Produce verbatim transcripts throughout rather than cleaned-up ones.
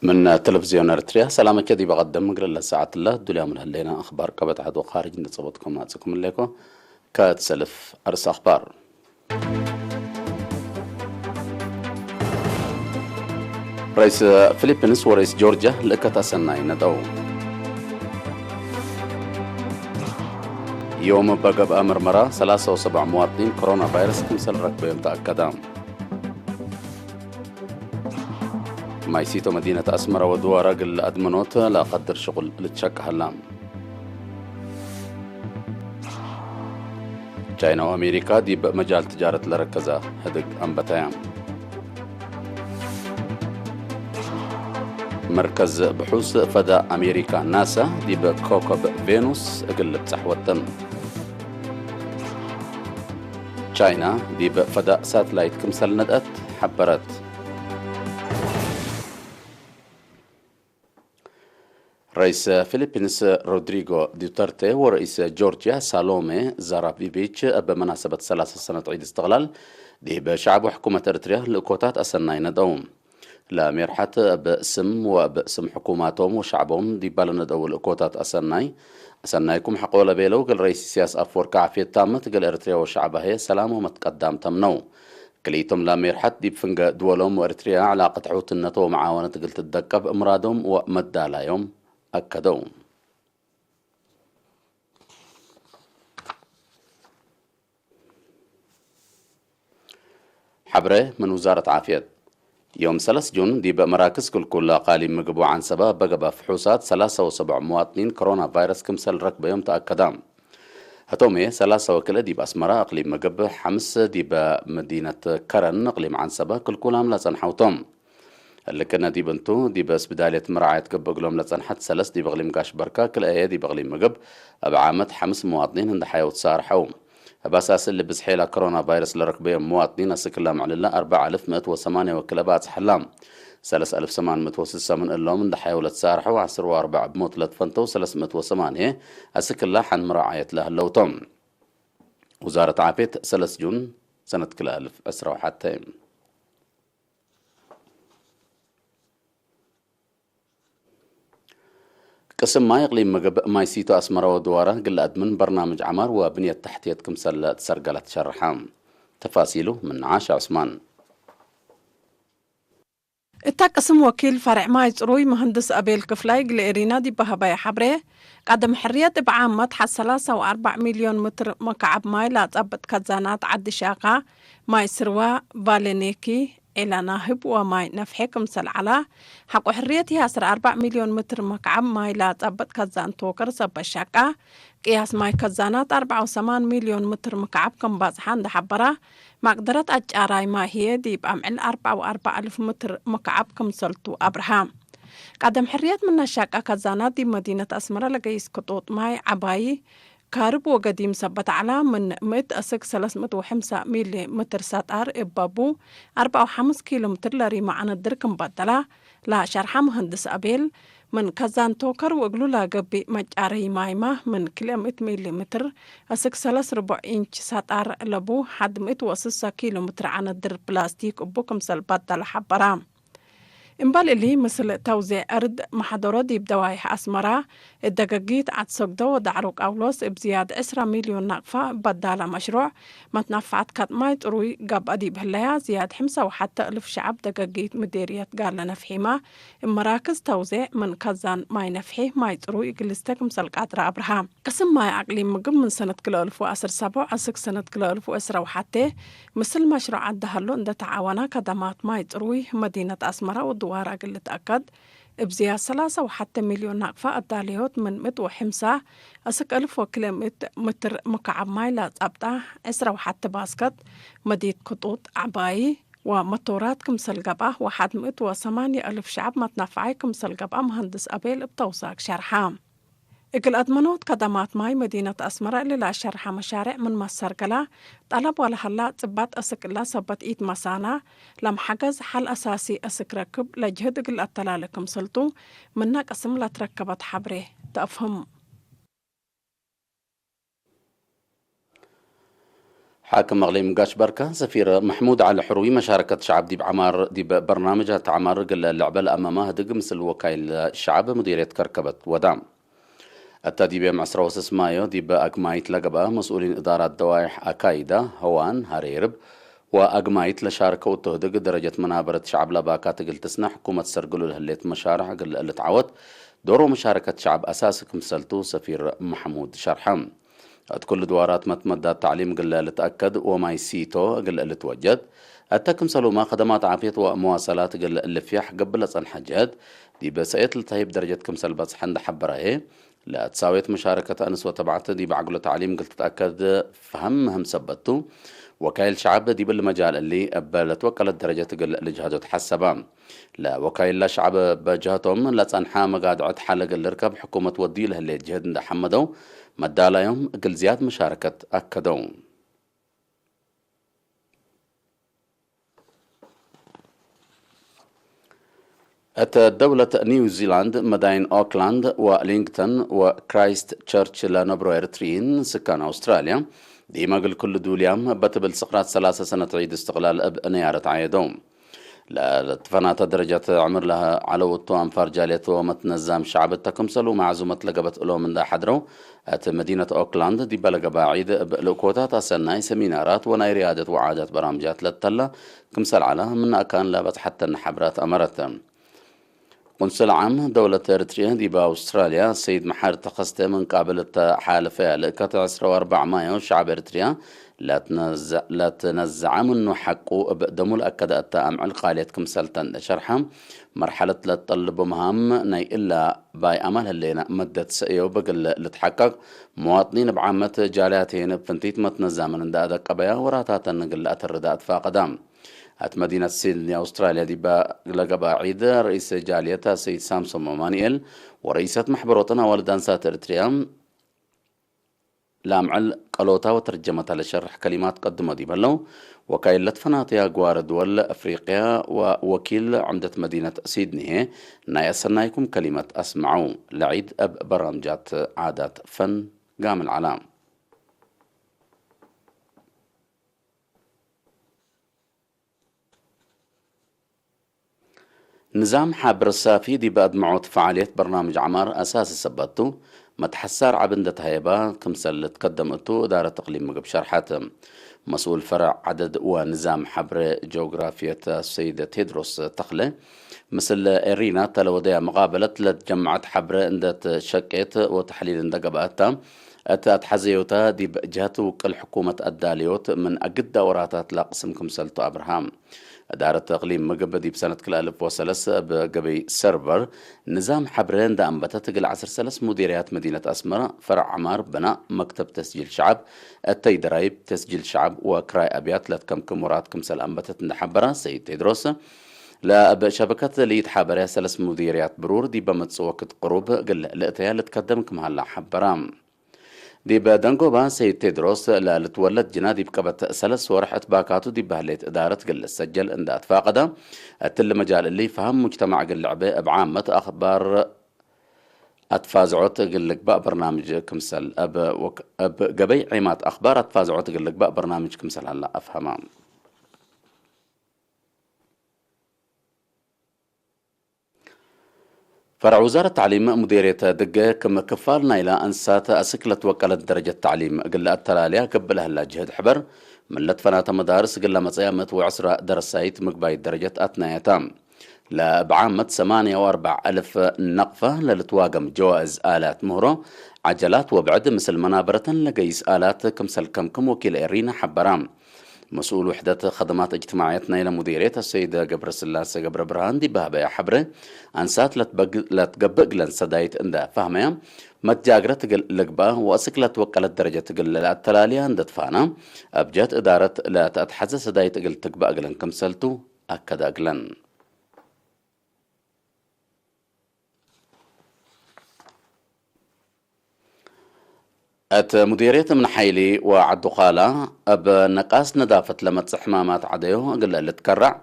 ምን ቴሌቪዝዮን ኤረትርያ ሰላመከ ዲብ አቀድም፣ እግል ለሰዓት ለዱልያም ለህሌነ አኽባር ቀበት ዐድ ወኻርጅ እንዴ ጸበጥኩም አጽእኩም እሌኮ። ከእት ሰልፍ አርእስ አኽባር። ረኢስ ፊሊፒንስ ወረኢስ ጆርጅያ ልእከት አሰናይ ነጠው። ዮም እበ ገብአ ምርመራ ሰላሳ ወሰብዕ ሙዋጥኒን ኮሮና ቫይረስ ክምሰል ረክበዮም ተአከደ። ማይሲቶ መዲነት አስመረ ወድዋረ እግል አድመኖት ለአቀድር ሽቁል ልትሸቅ ሀላ። ቻይና ወአሜሪካ ዲብ መጃል ትጃረት ለረከዘ ህድግ አንበተያ። መርከዝ ብሑስ ፈዳእ አሜሪካ ናሳ ዲብ ኮከብ ቬኑስ እግል ልብጸሕ ወጥን። ቻይና ዲብ ፈዳእ ሳትላይት ክምሰል ነድአት ሐበረት። ረኢስ ፊሊፒንስ ሮድሪጎ ዱተርቴ ወረኢስ ጆርጅያ ሳሎሜ ዛራቪቪች እብ መናሰበት ሰላሳ ሰነት ዒድ እስትቅላል ዲብ ሸዕብ ወሕኩመት ኤረትርያ ልእኮታት አሰናይ ነደው። ለሜርሐት እብ ስም ወእብ ስም ሕኩማቶም ወሸዕቦም ዲባ ለነደው ልእኮታት አሰናይ፣ አሰናይኩም ሐቆ ለቤለው እግል ረኢስ ኢሳያስ አፈወርቂ ዓፍየት ታመት እግል ኤረትርያ ወሸዕባ ህዬ ሰላም ወመትቀዳም ተምነው። ክልኢቶም ለሜርሐት ዲብ ፍንገ ድወሎም ወኤረትርያ ዕላቀት ሑትነት ወመዓወነት እግል ትደቀብ ምራዶም ወመዳላዮም አከደው። ሐብሬ ምን ውዛረት ዓፍየት። ዮም ሰለስ ጁን ዲብ መራክዝ ክልኩል አቃሊም ምግብ ወዐንሰበ በገበ ፍሑሳት ሰላሳ ወሰብዕ ሙዋጥኒን ኮሮና ቫይረስ ክምሰል ረክበዮም ተአከደ። ህቶሜ ሰላሳ ወክልኤ ዲብ አስመረ እቅሊም ምግብ፣ ሐምስ ዲበ መዲነት ከረን እቅሊም ዐንሰበ ክልኩላም ለጸንሐው ቶም። እሊ ክእነ ዲብ እንቱ፣ ዲብ እስብዳልየት መርዓየት ገብእ እግሎም ለጸንሐት ሰለስ ዲብ እቅሊም ጋሽ በርካ፣ ክልኤ ዲብ እቅሊም ምግብ፣ እብ ዓመት ሐምስ መዋጥኒን እንዴ ሐየው ትሳርሐው። እብ አሳስ እሊ ብዝሕ እላ ኮሮና ቫይረስ ለረክበዮም መዋጥኒን አስክ እላ ምዕልለ አርበዕ አልፍ ምእት ወሰማንየ ወክልኤ ባጽሐ እላ። ሰለስ አልፍ ሰማን ምእት ወስሳ ምን እሎም እንዴ ሐየው ለትሳርሐው፣ ዐስር ወአርበዕ እብ ሞት ለትፈንተው ሰለስ ምእት ወሰማንየ አስክ እላ ሐን መርዓየት ለህለው ቶም። ውዛረት ዓፍየት ሰለስ ጁን ሰነት ክልኤ አልፍ ዕስራ ወሐቴ። ቅስም ማይ እቅሊም ምግብ ማይ ሲቶ አስመረ ወድዋረ እግል ለአድምን በርናምጅ ዐማር ወብንየት ተሕትየት ክምሰል ትሰርገለ ትሸርሐ። ተፋሲሉ ምን ዓሻ ዑስማን። እተ ቅስም ወኪል ፈርዕ ማይ ጽሩይ መሀንድስ አቤል ክፍላይ እግል ኤሪና ዲብ ሀበየ ሐብሬ፣ ቀደም ሕርየት እብ ዓመት ሐ ሰላሳ ወአርበዕ ሚልዮን ምትር መካዕብ ማይ ለአጸብጥ ከዛናት ዐዲ ሻካ፣ ማይ ስርዋ፣ ቫሌኔኪ፣ ዒላ ናህብ ወማይ ነፍሐ ክምሰል ዐላ፣ ሐቆ ሕርየት ህይ ዐስር አርበዕ ሚልዮን ምትር መካዕብ ማይ ለአጸብጥ ከዛን ቶከር ሰበት ሻቃ፣ ቅያስ ማይ ከዛናት አርበዕ ወሰማን ሚልዮን ምትር መካዕብ ክም ባጽሓ እንዴ ሐበራ፣ መቅደረት አጫራይ ማይ ህዬ ዲብ አምዕል አርበዕ ወአርበዕ አልፍ ምትር መካዕብ ክምሰልቱ አብርሃ። ቀደም ሕርየት ምነ ሻቃ ከዛናት ዲብ መዲነት አስመረ ለገይስ ክጡጥ ማይ ዐባዪ፣ ካርብ ወገዲም ሰበት ዐላ፣ ምን ምእት አስክ ሰለስ ምእት ወሐምሳ ሚሊ ምትር ሰጣር እበቡ፣ አርበዕ ወሐምስ ኪሎ ምትር ለሪመ ዐነድር ክም በደላ፣ ለሸርሐ መሀንድስ አቤል፣ ምን ከዛን ቶከር ወእግሉ ለገብእ መጫረይ ማይማ ምን ክልኤ ምእት ሚሊ ምትር አስክ ሰለስ ርቡዕ ኢንች ሰጣር ለቡ ሐድ ምእት ወስሳ ኪሎ ምትር ዐነድር ፕላስቲክ እቡ ክምሰል በደለ ሐበራ። እምበል እሊ፣ ምስል ተውዜዕ እርድ መሐደሮ ዲብ ደዋይሕ አስመራ፣ እት ደገጊት ዐድ ሰግዶ ወዳዕሮ ቃውሎስ እብ ዝያድ ዕስራ ሚልዮን ናቅፋ በዳለ መሽሩዕ መትነፈዐት ከጥ ማይ ጽሩይ ገብአ ዲብ ህለያ፣ ዝያድ ሕምሳ ወሐተ እልፍ ሸዐብ ደገጊት ምዴርየት ጋለ ነፍሒማ እብ መራክዝ ተውዜዕ ምን ከዛን ማይ ነፍሒ ማይ ጽሩይ እግል ልስተ ክምሰል ቃድረ አብርሃ። ቅስም ማይ አቅሊም ምግብ ምን ሰነት ክልኤ እልፍ ወዐስር ሰቦዕ አስክ ሰነት ክልኤ እልፍ ወዕስራ ወሐቴ፣ ምስል መሽሩዕ አዳህሎ እንደ ተዓወና ከደማት ማይ ጽሩይ መዲነት አስመራ ወድዋራ እግል ልትአከድ፣ እብ ዝያድ ሰላሳ ወሐተ ሚልዮን ናቅፋ አዳለዮት ምን ምእት ወሐምሳ አስክ አልፍ ወክልኤ ምእት ምትር ሙካዐብ ማይ ለጸብጣ፣ ዕስራ ወሐተ ባስከት፣ መዲት ክጡጥ ዐባዪ ወመቶራት ክምሰል ገብአ፣ ወሐድ ምእት ወሰማንየ አልፍ ሸዐብ መትነፈዓይ ክምሰል ገብአ መሀንድስ አቤል እብ ተውሳክ ሸርሐ። እግል አድመኖት ከደማት ማይ መዲነት አስመረ እሊ ለአሸርሐ መሻሬዕ ምን መሰርገላ ጠለብ ወለሀላ ጽባጥ አስክ እላ ሰበት ኢትመሳና ለመሐገዝ ሐል አሳሲ አስክ ረክብ ለጅህድ እግል አተላለ ክምሰልቱ ምነ ቅስም ለትረከበት ሐብሬ ተአፍህም። ሓክም እቅሊም ጋሽ በርከ ሰፊር መሕሙድ ዐሊ ሕሩይ መሻረከት ሸዐብ ዲብ ዐማር ዲብ በርናምጃት ዐማር እግል ልዕበ ለአመመ ህድግ ምስል ወካይል ሸዐብ ሙዲርየት ከርከበት ወዳ። እተ ዲብ የም ዕስራ ወስስ ማዮ ዲብ አግማይት ለገብአ መስኡሊን እዳራት ደዋይሕ አካይዳ፣ ህዋን፣ ሀሬርብ ወአግማይት ለሻርከው እቱ ህድግ ደረጀት መናበረት ሸዐብ ለባካት እግል ትስነዕ ሕኩመት ሰርግሉ ለህሌት መሻርሕ እግል ልትዓወት ዶር ወመሻረከት ሸዐብ አሳሲ ክምሰልቱ ሰፊር መሕሙድ ሸርሐ። እት ኩሉ ድዋራት መትመዳት ተዕሊም እግለ ልትአከድ ወማይ ሲቶ እግል ልትወጀድ፣ እተ ክምሰሉመ ከደማት ዓፍየት ወመዋሰላት እግል ልፍያሕ ገብእ ለጸንሐ ጀህድ፣ ዲብ ሰእየት ለተህይብ ደረጀት ክምሰል በጽሐ እንደ ሐበረ ህዬ፣ ለትሳዌት መሻረከት አንስ ወተብዐት ዲብ ዐግሎ ተዕሊም እግል ትትአከድ ፈሀም ምህም ሰበት ቱ፣ ወካይል ሸዐብ ዲብ እሊ መጃል እሊ እበ ለትወቀለት ደረጀት እግል ልጅሀዶ ተሐሰበ። ለወካይላ ሸዐብ በጅሀቶም ለጸንሐ መጋድዐት ሐል እግል ልርከብ ሕኩመት ወድዩ ለህሌት ጅህድ እንደ ሐመደው፣ መዳላዮም እግል ዝያድ መሻረከት አከደው። እተ ደውለት ኒውዚላንድ መዳይን ኦክላንድ ወሊንግተን ወክራይስት ቸርች ለነብሮ ኤርትርይን ስካን አውስትራልያ፣ ዲመ እግል ክሉ ዱልያም እበ ትብል ስቅራት ሰላሰ ሰነት ዒድ እስትቅላል እብ ነያረት ዐየደው። ለትፈናተ ደረጃት ዕምር ለዐለው እቱ አንፋር ጃልየት ወመትነዛም ሸዐብ እተ ክምሰሉ መዕዙመት ለገበት እሎም እንዳ ሐድረው፣ እት መዲነት ኦክላንድ ዲበ ለገባ ዒድ እብ ልእኮታት አሰናይ ሰሚናራት ወናይ ርያደት ወዓዳት በራምጃት ለተላ ክምሰል ዐለ ምን አካን ለበጽሐተነ ሐብራት አመረት። ቁንስል ዓም ደውለት ኤርትርየ ዲብ አውስትራልያ ሰይድ መሓር ተኸስተ ምን ቃብል እተ ሓልፈ ልእከት ዕስራ ወአርበዕ ማዮ ሸዐብ ኤርትርያ ለትነዘ-፣ ለትነዘዐ ምኑ ሐቁ እብ ደሙ ለአከደ እተ አምዕል ቃልየት ክምሰል ተንደ ሸርሐ፣ መርሐለት ለትጠልቡ መሃም ናይ እላ ባይ አማል ህሌነ መደት ሰእዮብ እግል ልትሐቀቅ፣ መዋጥኒን እብ ዓመት ጃልያት ህዬን እብ ፍንቲት መትነዛምን እንደ አደቀበያ ወራታተን እግል ለአተርዳ አትፋቀዳ። እት መዲነት ሲድኒ አውስትራልያ ዲበ ለገብአ ዒድ፣ ረኢስ ጃልየት ሰይድ ሳምሶም አማኑኤል ወረኢሰት መሕበሮተን አዋልድ አንሳት ኤርትርያ ለአምዕል ቀሎታ ወተርጀመታ ለሸርሕ ከሊማት ቀድሞ ዲብ ህለው፣ ወካይል ለትፈናተያ ግዋር ድወል አፍሪቅያ ወወኪል ዑምደት መዲነት ሲድኒ ህዬ ናይ አሰናይኩም ከሊመት አስመዐው። ለዒድ እብ በራምጃት ዓዳት ፈን ጋምል ዐላ። ንዛም ሐብር ሳፊ ዲብ አድምዖት ፈዓልየት በርናምጅ ዐማር አሳሲ ሰበት ቱ፣ መትሐሳር ዐቢ እንደ ተሀየባ ክምሰል ልትከደም እቱ እዳረት እቅሊም ምግብ ሸርሐት። መስኡል ፈረዕ ዐደድ ወንዛም ሐብር ጂኦግራፍየት ሰይድ ቴድሮስ ተኽለ፣ ምስል ኤሪና እተ ለወደያ መቃበለት ለትጀመዐት ሐብር እንደ ትሸቄት ወተሕሊል እንደ ገብአት ተ፣ እት አትሐዘዮተ ዲብ ጀህት ውቅል ሕኩመት አዳልዮት ምን አግዳ ወራታት ለአቅስም ክምሰል ቱ አብርሃ። እዳረት እቅሊም ምግብ ዲብ ሰነት ክልኤ አልፍ ወሰለስ እብ ገበይ ሰርቨር ንዛም ሐብረ እንደ አንበተት እግል ዐስር ሰለስ ሙዲርያት መዲነት አስመረ ፈረዕ ዐማር በናእ መክተብ ተስጂል ሸዐብ እተይ ደራይብ ተስጂል ሸዐብ ወክራይ አብያት ለትከምክም ወራት ክምሰል አንበተት እንደ ሐበረ ሰይድ ቴድሮስ፣ ለእብ ሸበከት ለኢትሓበረ ሰለስ ሙዲርያት ብሩር ዲበ መጽእ ወክድ ቅሩብ እግል ልእተያ ልትከደም ክም ሀላ ሐበረ። ዲብ ደንጎባ ሰይድ ቴድሮስ ለልትወለድ ጅና ዲብ ቀበት ሰለስ ወርሕ እት ባካቱ ዲብ በህሌት እዳረት እግል ልሰጀል እንደ አትፋቀደ፣ እትሊ መጃል እሊ ፈሀም ሙጅተማዕ እግል ልዕቤ እብ ዓመት አክባር አትፋዝዖት እግል ልግባእ በርናምጅ ክምሰል እብ ወክ-፣ እብ ገበይ ዔማት አክባር አትፋዝዖት እግል ልግባእ በርናምጅ ክምሰል ሀላ አፍሀመ። ፈረዕ ውዛረት ተዕሊም ሙዴርየት ድገ ክም ክፋል ናይላ አንሳት አስክ ለትወቀለት ደረጀት ተዕሊም እግል ለአተላልያ ገብእ ለህላ ጅህድ ሕበር፣ ምን ለትፈናተ መዳርስ እግል ለመጽአ ምእት ወዕስራ ደረሳይት ምግባይት ደረጀት አትናየታ። ለእብ ዓመት ሰማንያ ወአርበዕ አልፍ ነቅፈ ለልትዋገም ጀዋእዝ አላት ምህሮ፣ ዐጀላት ወብዕድ ምስል መናበረተን ለገይስ አላት ክምሰል ከምክም ወኪል ኤሪና ሐበራ። መስኡል ውሕደት ከደማት እጅትማዕየት ናይለ ሙዲርየት አሰይድ ገብረስላሴ ገብረብርሃን ዲብ ሀበያ ሐብረ፣ አንሳት ለትበግ-፣ ለትገብእ እግለን ሰዳይት እንደ ፈህመያ፣ መትጃግረት እግል ልግበእ ወአስክ ለትወቀለት ደረጀት እግል ለአተላልያ እንደ ትፋና፣ እብ ጀህት እዳረት ለተአትሐዘ ሰዳይት እግል ትግበእ እግለን ክምሰልቱ አከደ እግለን። እት ሙዲርየት እምነ ሐይሊ ወዐዱ ቃላ፣ እብ ነቃስ ነዳፈት ለመጽእ ሕማማት ዐደዮ እግል ልትከረዕ፣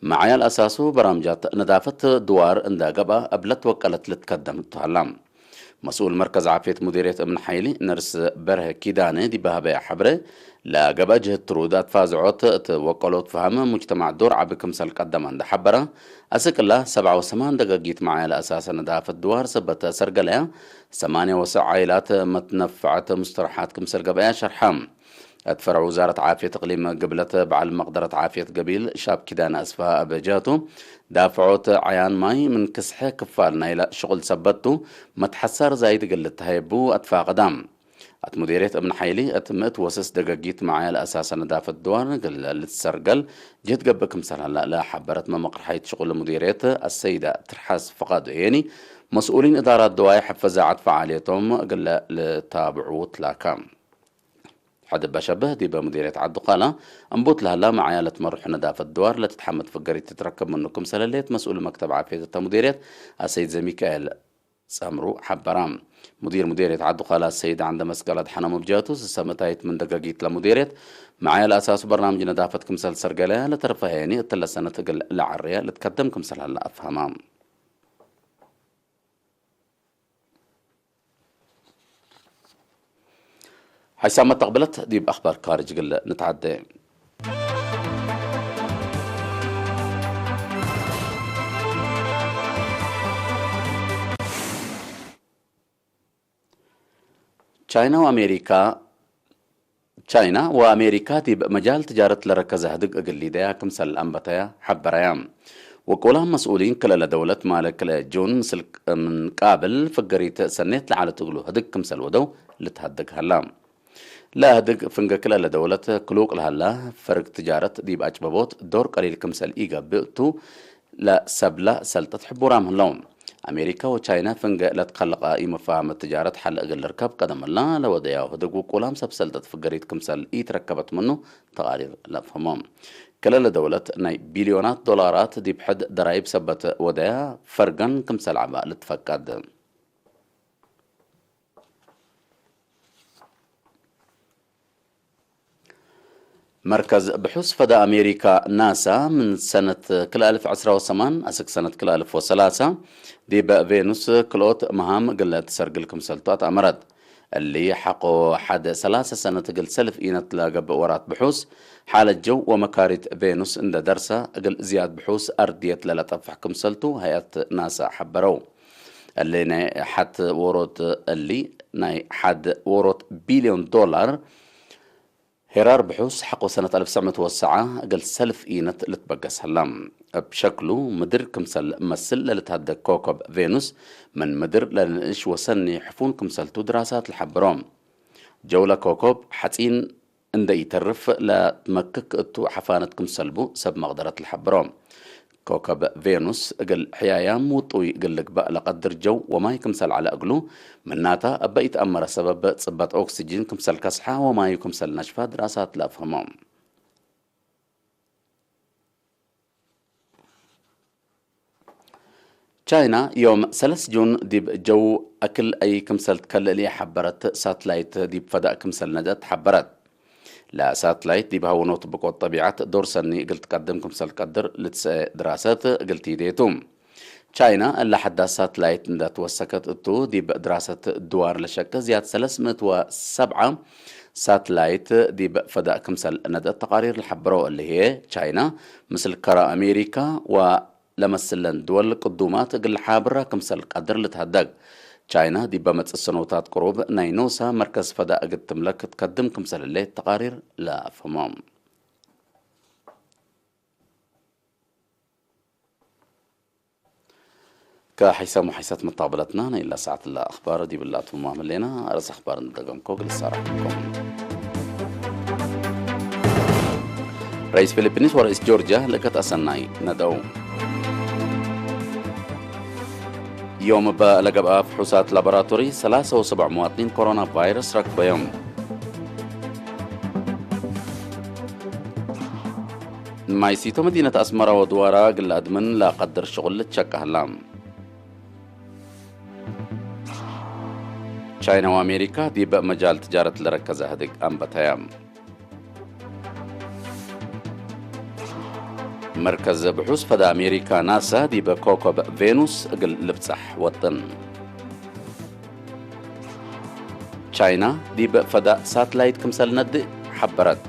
መዓያል አሳሱ በራምጃት ነዳፈት ድዋር እንደ ገብአ እብ ለትወቀለት ልትከደም ቱ ሀላ። መስኡል መርከዝ ዓፍየት ሙዲርየት እብን ሓይሊ ነርስ በርሀ ኪዳነ ዲብ ሀበያ ሐብረ፣ ለገብአ ጅህድ ትሩድ አትፋዝዖት እት ወቀሎት ፈሀም ሙጅተማዕ ዶር ዐቢ ክምሰል ቀደመ እንዴ ሐበረ፣ አስክ እላ ሰብዓ ወሰማን ደጋጊት መዓያ ለአሳሰ ነዳፈት ድዋር ሰበት ሰርገለያ ሰማንያ ወሰዕ ዓይላት መትነፈዐት ሙስተርሓት ክምሰል ገብአያ ሸርሐ። እት ፈርዕ ውዛረት ዓፍየት እቅሊም ግብለት በዐል መቅደረት ዓፍየት ገቢል ሻብ ኪዳነ አስፍሃ እብ ጀህቱ፣ ዳፍዖት ዐያን ማይ ምን ክስሐ ክፋል ናይለ ሽቁል ሰበት ቱ፣ መትሐሳር ዛይድ እግል ልትሀየቡ አትፋቀዳ። እት ሙዴርየት እብን ሓይሊ እት ምእት ወስስ ደገጊት መዓያ ለአሳሰ ነዳፈት ድዋር እግል ልትሰርገል ጅህድ ገብእ ክምሰል ሀላ ለሐበረት መመቅርሐይት ሽቁል ሙዴርየት አሰይደ ትርሐስ ፍቃዱ ሄኒ፣ መስኡሊን እዳራት ድዋይ ሕፍዛዐት ፈዓልየቶም እግል ልታብዑ ትላከ። ሕድ እበ ሸብህ፣ ዲበ ሙዴርየት ዐዱ ቃላ እምቡት ለሀላ መዓያ ለትመርሑ ነዳፈት ድዋር ለትትሐመድ ፍገሪት ትትረከብ ምኑ ክምሰል ህሌት መስኡል መክተብ ዓፍየት እተ ሙዴርየት አሰይድ ዘሚካኤል ጸምሩ ሐበራ። ሙዲር ሙዴርየት ዐዱ ቃላ አሰይድ ዐንደ መስቀል አድሐኖም እብ ጀህቱ፣ ስሰም እታይት ምን ደገጊት ለሙዴርየት መዓያ ለአሳሱ በርናምጅ ነዳፈት ክምሰል ሰርገለያ፣ ለተርፈ ሄኒ እትለ ሰነት እግል ለዐርየ ልትከደም ክምሰል ሀላ አፍሀማ። ሐይሳም መተቅብለት ዲብ አኽባር ካርጅ እግል ንትዐዴ። ቻይና ወአሜሪካ፣ ቻይና ወአሜሪካ ዲብ መጃል ትጃረት ለረከዘ ህድግ እግል ሊደያ ክምሰል አንበተያ ሐበረያ። ወቆላም መስኡሊን ክልኤ ለደውለት ማለ ክልኤ ጁን ምስል ምን ቃብል ፍገሪት ሰኔት ለዐለት እግሉ ህድግ ክምሰል ወደው ልትሀደግ ሀላ። ለህድግ ፍንገ ክልኤ ለደውለት ክሉቅ ለሀላ ፈርግ ትጃረት ዲብ አጭበቦት ዶር ቀሊል ክምሰል ኢገብእ ቱ፣ ለሰብለ ሰልጠት ሕቡራም ህለው። አሜሪካ ወቻይና ፍንገ ለትከለቀ ኢመፋሀመት ትጃረት ሐል እግል ልርከብ ቀደም እላ ለወደያው ህድግ ውቁላም ሰብ ሰልጠት ፍገሪት ክምሰል ኢትረከበት ምኑ ተቃሪር ለአፍህሞ። ክልኤ ለደውለት ናይ ቢልዮናት ዶላራት ዲብ ሕድ ደራይብ ሰበት ወደያ ፈርገን ክምሰል ዐበ ልትፈቀድ። መርከዝ ብሑስ ፈዳ አሜሪካ ናሳ ምን ሰነት ክልኤ አልፍ ዕስራ ወሰማን አስክ ሰነት ክልኤ አልፍ ወሰላሳ ዲብ ቬኑስ ክልኦት መሃም እግል ትሰርግል ክምሰልቱ አትአመረት። እሊ ሐቆ ሐድ ሰላሰ ሰነት እግል ሰልፍ ኢነት ለገብእ ወራት ብሑስ፣ ሓለት ጀው ወመካሪት ቬኑስ እንደ ደርሰ፣ እግል ዝያድ ብሑስ አርድየት ለለጠፍሕ ክምሰልቱ ሀይአት ናሳ ሐበረው። እሊ ናይ ሐት ዎሮት፣ እሊ ናይ ሐድ ዎሮት ቢልዮን ዶላር ሄራር ብሑስ ሐቆ ሰነት አልፍ ትስዕ ምእት ወሰዓ እግል ሰልፍ ኢነት ልትበገስ ሀላ። እብ ሸክሉ ምድር ክምሰል መስል ለልትሀደግ ኮከብ ቬኑስ፣ ምን ምድር ለንእሽ ወሰኒ ሕፉን ክምሰልቱ ድራሳት ለሐብሮ። ጀውለ ኮከብ ሐጺን እንደ ኢተርፍ ለትመክክ እቱ ሐፋነት ክምሰልቡ ሰብ መቅደረት ለሐብሮ። ኮከብ ቬኑስ እግል ሕያያም ውጡይ እግል ልግበእ ለቀድር ጀው ወማይ ክምሰል ዐለ እግሉ፣ ምናተ እበ ኢተአመረ ሰበብ ጽበት ኦክስጅን ክምሰል ከስሐ ወማዩ ክምሰል ነሽፈ ድራሳት ለአፍህሞ። ቻይና ዮም ሰለስ ጁን ዲብ ጀው አክል አይ ክምሰል ትከልእ ለኢሐበረት ሳትላይት ዲብ ፈዳእ ክምሰል ነድአት ሐበረት። ለሳትላይት ዲብ ሀውኖት ብቆት ጠቢዐት ዶር ሰኒ እግል ትቀድም ክምሰል ቀድር ልትሰኤ ድራሰት እግል ቲዴ ቱ። ቻይና እለ ሐዳስ ሳትላይት እንደ ትወሰከት እቱ፣ ዲብ ድራሰት ድዋር ለሸቀ ዝያድ ሰለስ ምእት ወሰብዓ ሳትላይት ዲብ ፈዳእ ክምሰል ነድአት ተቃሪር ለሐብረው። እሊ ህዬ፣ ቻይና ምስል ከረ አሜሪካ ወ ለመስለን ድወል ቅዱማት እግል ለሓብራ ክምሰል ቀድር ልትሀደግ። ቻይና ዲበ መጽእ ሰኖታት ቅሩብ ናይ ኖሳ መርከዝ ፈዳ እግል ትምለክ ትከድም ክምሰል ህሌት ተቃሪር ለአፍህሞ። ከሐይሳም ወሐይሳት መታብለትና ናይ እላ ሰዓት እላ አኽባር ዲብ እላ አትምማም ህሌና። አርእስ አኽባር እንደ ደገምኮ እግል እሳራሕኩም። ረኢስ ፊሊፒንስ ወረኢስ ጆርጅያ ለእከት አሰናይ ነደው። ዮም እበ ለገብአ ፍሑሳት ላቦራቶሪ ሰላሳ ወሰብዕ ሙዋጥኒን ኮሮና ቫይረስ ረክበዮም። ማይሲቶ መዲነት አስመረ ወድዋራ እግል ለአድምን ለአቀድር ሽቁል ልትሸቀ ህላ። ቻይና ወአሜሪካ ዲብ መጃል ትጃረት ለረከዘ ህድግ አንበተያ። መርከዝ ብሑስ ፈዳ አሜሪካ ናሳ ዲበ ኮከብ ቬኑስ እግል ልብጸሕ ወጥን። ቻይና ዲብ ፈዳእ ሳትላይት ክምሰል ነድእ ሐበረት።